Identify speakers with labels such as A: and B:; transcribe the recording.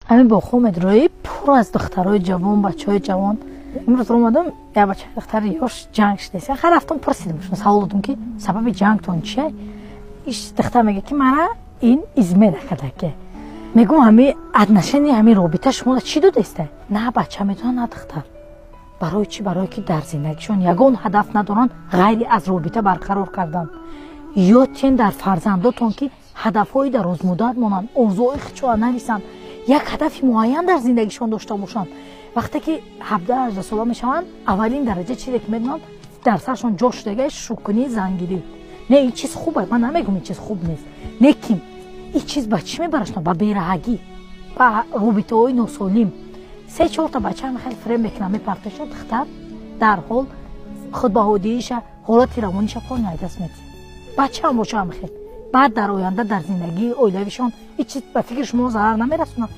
A: Ҳамин боғҳо медрои, пур аз духтарои ҷавон, бачаҳои ҷавон. Имрӯз омадам, як бача, духтари ёш ҷанг шудааст. Хай, рафтам, пурсидам, савол додам, ки сабаби ҷангтон чия? Иш духтар мега, ки мара ин измена кардаке. Мегӯм, ҳами отношение, ҳами робита шуморо чӣ додаиста? На бача медонад, на духтар. Барои чӣ? Барое ки дар зиндагишон ягон ҳадаф надоранд, ғайри аз робита барқарор кардан. Ёдтен дар фарзандотон, ки ҳадафҳои дарозмуддат монанд, орзуҳои худшоа нависанд, як ҳадафи муайян дар зиндагишон дошта бошанд. Вақте ки 17-18 сола мешаванд, аввалин дараҷа чизе ки медонанд, дар саршон ҷо шудага шӯкунӣ, зангирӣ. Не, ин чиз хуб, ман намегӯм, ин чиз хуб нест, лекин ин чиз ба чӣ мебарашон? Ба бераҳагӣ, ба робитаҳои носолим. Се чорта бача хеле фиреб мекунанд, мепартошон. Духтар дарҳол худбаҳодииша, ҳолати равониша полный аз даст медиҳад. Бачаам боша, ҳам хел. Баъд дар оянда дар зиндагии оилавишон ин чиз ба фикри шумо зарар намерасонад?